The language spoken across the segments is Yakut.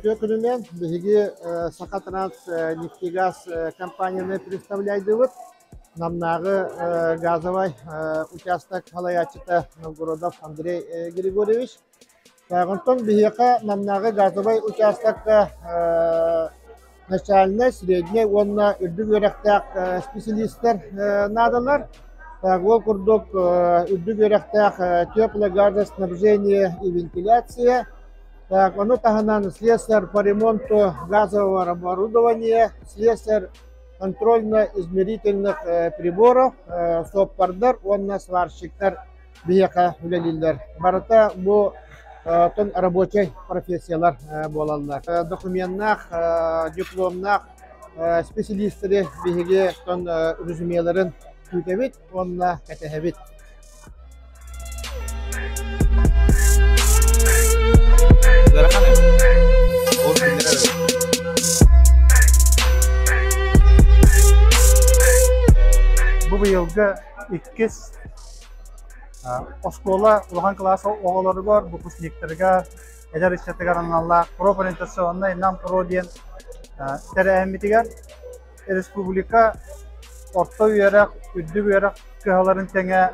Үтүө күнүнэн биһиги Сахатранс нефтегаз компанияны представляйдыбыт. Намнааҕы газовай участок салайааччыта Новгородов Андрей Григорьевич. Онтон биһиэхэ Намнааҕы газовай участокка начальнай, среднэй уонна үрдүк үөрэхтээх специалистар наадалар. Ол курдук үрдүк үөрэхтээх теплогазоснабжение и вентиляция, Так, ону таһынан слесарь по ремонту газового оборудования, слесарь контрольно-измерительных приборов, суоппардар уонна сварщиктар биһиэхэ үлэлииллэр. Барыта бу тон рабочай профессиялар буолаллар. Докуменнаах, дипломнаах специалистэри биһиги тон резюмеларын күүтэбит уонна кэтэһэбит. Ыарахан эбит. Ол күннэр эбит. Бу быйылгы иккис оскуола улахан кылаас оҕолоругар, выпускниктарыгар, эдэр ыччатыгар аналлаах профориентационнай Нам ПРО диэн тэрээһиммитигэр республика орто үөрэх, үрдүк үөрэх кыһаларын тэҥэ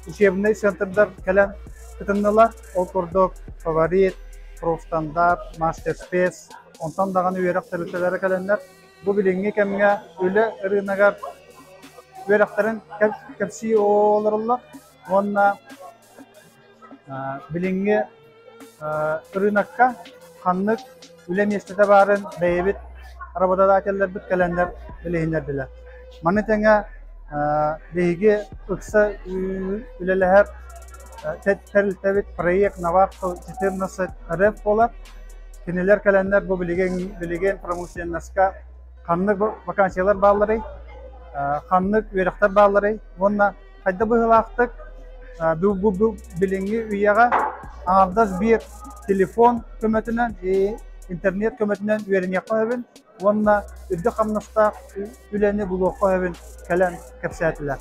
учебнай центрдар кэлэн кытыннылар. Ол курдук Фаворит, Профстандарт, Мастерспец, онтон даҕаны үөрэх тэрилтэлэрэ кэлэннэр бу билиҥҥи кэмҥэ үлэ ырыынагар үөрэхтэрин кэпсии олороллор уонна Билиҥҥи ырыынакка ханнык үлэ миэстэтэ баарын бэйэбит работодателлэрбит кэлэннэр билиһиннэрдилэр. Маны тэҥэ биһиги ыкса үлэлэһэр тэрилтэбит проект Навахту 14 РФ буолар. Кинилэр кэлэннэр бу билигин билигин промышленноска ханнык вакансиялар баалларый, ханнык үөрэхтэр баалларый уонна Хайда быһыылаахтык бу билиҥҥи үйэҕэ аҥардас биир телефон көмөтүнэн, интернет көмөтүнэн үөрэниэххэ сөбүн уонна үрдүк хамнастаах үлэни булуохха сөбүн кэлэн кэпсээтилэр.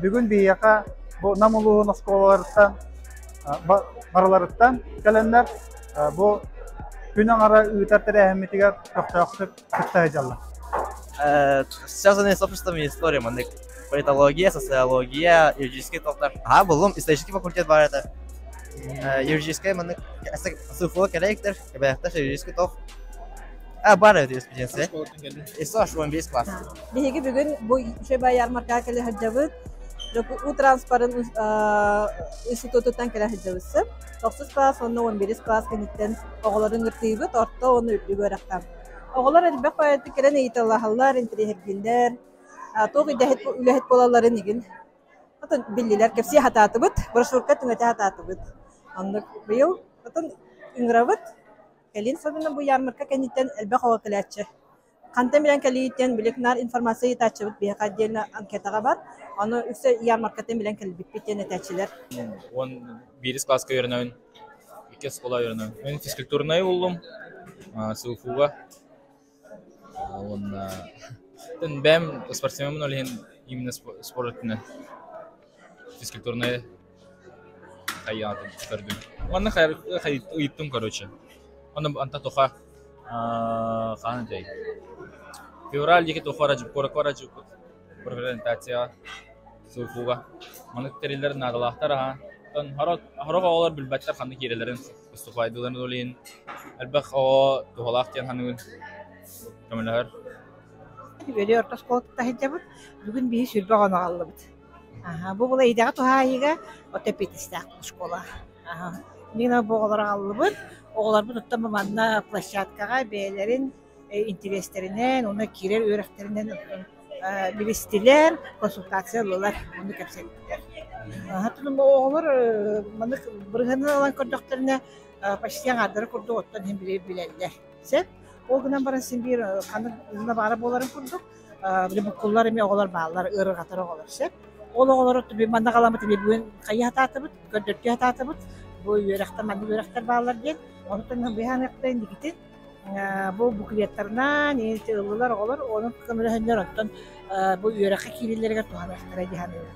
Бүгүн биһиэхэ бу Нам улууһун оскуолаларыттан барыларыттан кэлэннэр бу күн аҥара ыытар тэрээһиммитигэр көхтөөхтүк кытта сылдьаллар. Связанные с обществом и историей, маннык политология, социология, юридический толтар. Аха, буллум, исторический факультет бар это. Юридический маннык СФО кэлэйиктер, кэбээхтэр юридический тох. А, бар это юриспруденция. ИСО 15 класс. Биһиги бүгүн бу үчүгэй ярмаркаҕа кэлэ сылдьабыт. Уу транспорын институтуттан кэлэ сылдьабыт. Тохсус класс уонна 11 класс кэнниттэн оҕолорун ыҥыртыыбыт, орто уонна үрдүк үөрэххэ. Оҕолор элбэх баҕайытык кэлэн ыйыталаһаллар, интэриэһиргииллэр, туох идэһит үлэһит буолалларын игин Отон биллилэр, кэпсии сатаатыбыт, брошюрка түҥэтэ сатаатыбыт. Оннук быйыл отон ыҥырабыт. Кэлин особенно бу ярмарка кэнниттэн элбэх оҕо кэлээччи. Хантан билэн кэлииттэн били наар информация ыытааччыбыт биһиэхэ отдельно анкетаҕа бар. Ону үксэ ярмаркаттан билэн кэлбиппит диэн этээччилэр. 11 класска үөрэнэбин, икки оскуола үөрэнэбин. Мин физкультурнай буллум, СУФУга. Уонна бэйэм спортсменмын ол иһин именно спорт өттүнэн физкультурнай хайаатын көрдүм. Уонна ыйыттым короче. Онно онто туха хаһан этэй? Февраль диэки туха куоракка барадьыппыт профориентацияҕа СУФУга. Маннык тэриллэр наадалаахтар аһа. Оттон сорох оҕолор билбэттэр ханна киирэллэрин выступайдыыларын ол иһин элбэх оҕо туһалаах диэн саныыбын көмөлөһөр. Үөрүү орто оскуолатыттан сылдьабыт. Бүгүн биһи сүүрбэ оҕону аҕаллыбыт. Аһа, бу була идэҕэ туһаайыыга от эппиэтинэстээх школа. Аһа, мин бу оҕолору аҕаллыбыт. Оҕолорбут оттон бу манна площадкаҕа бэйэлэрин интириэстэринэн уонна киирэр үөрэхтэринэн билистилэр, консультация ыллылар, ону кэпсэттилэр. Оҕолор маннык бырыһыанын ылан көрдөхтөрүнэ почти аҥаардара курдук оттон иһин билэллэр. Сөп. Ол гынан баран син биир ханнык баара буоларын курдук били буккуллар эмиэ оҕолор бааллар, ыарырҕатар оҕолор сөп. Ол оҕолору манна халаммыт бүгүн хайыы сатаатыбыт, көрдөртүү сатаатыбыт. Бу үөрэхтэр маннык үөрэхтэр бааллар диэн. Онтон быһааныахтарын инникитин Бу буклеттарынан ыллылар оҕолор, онон көмөлөһөннөр оттон бу үөрэххэ киирэллэригэр туһаныахтара дии саныыбын.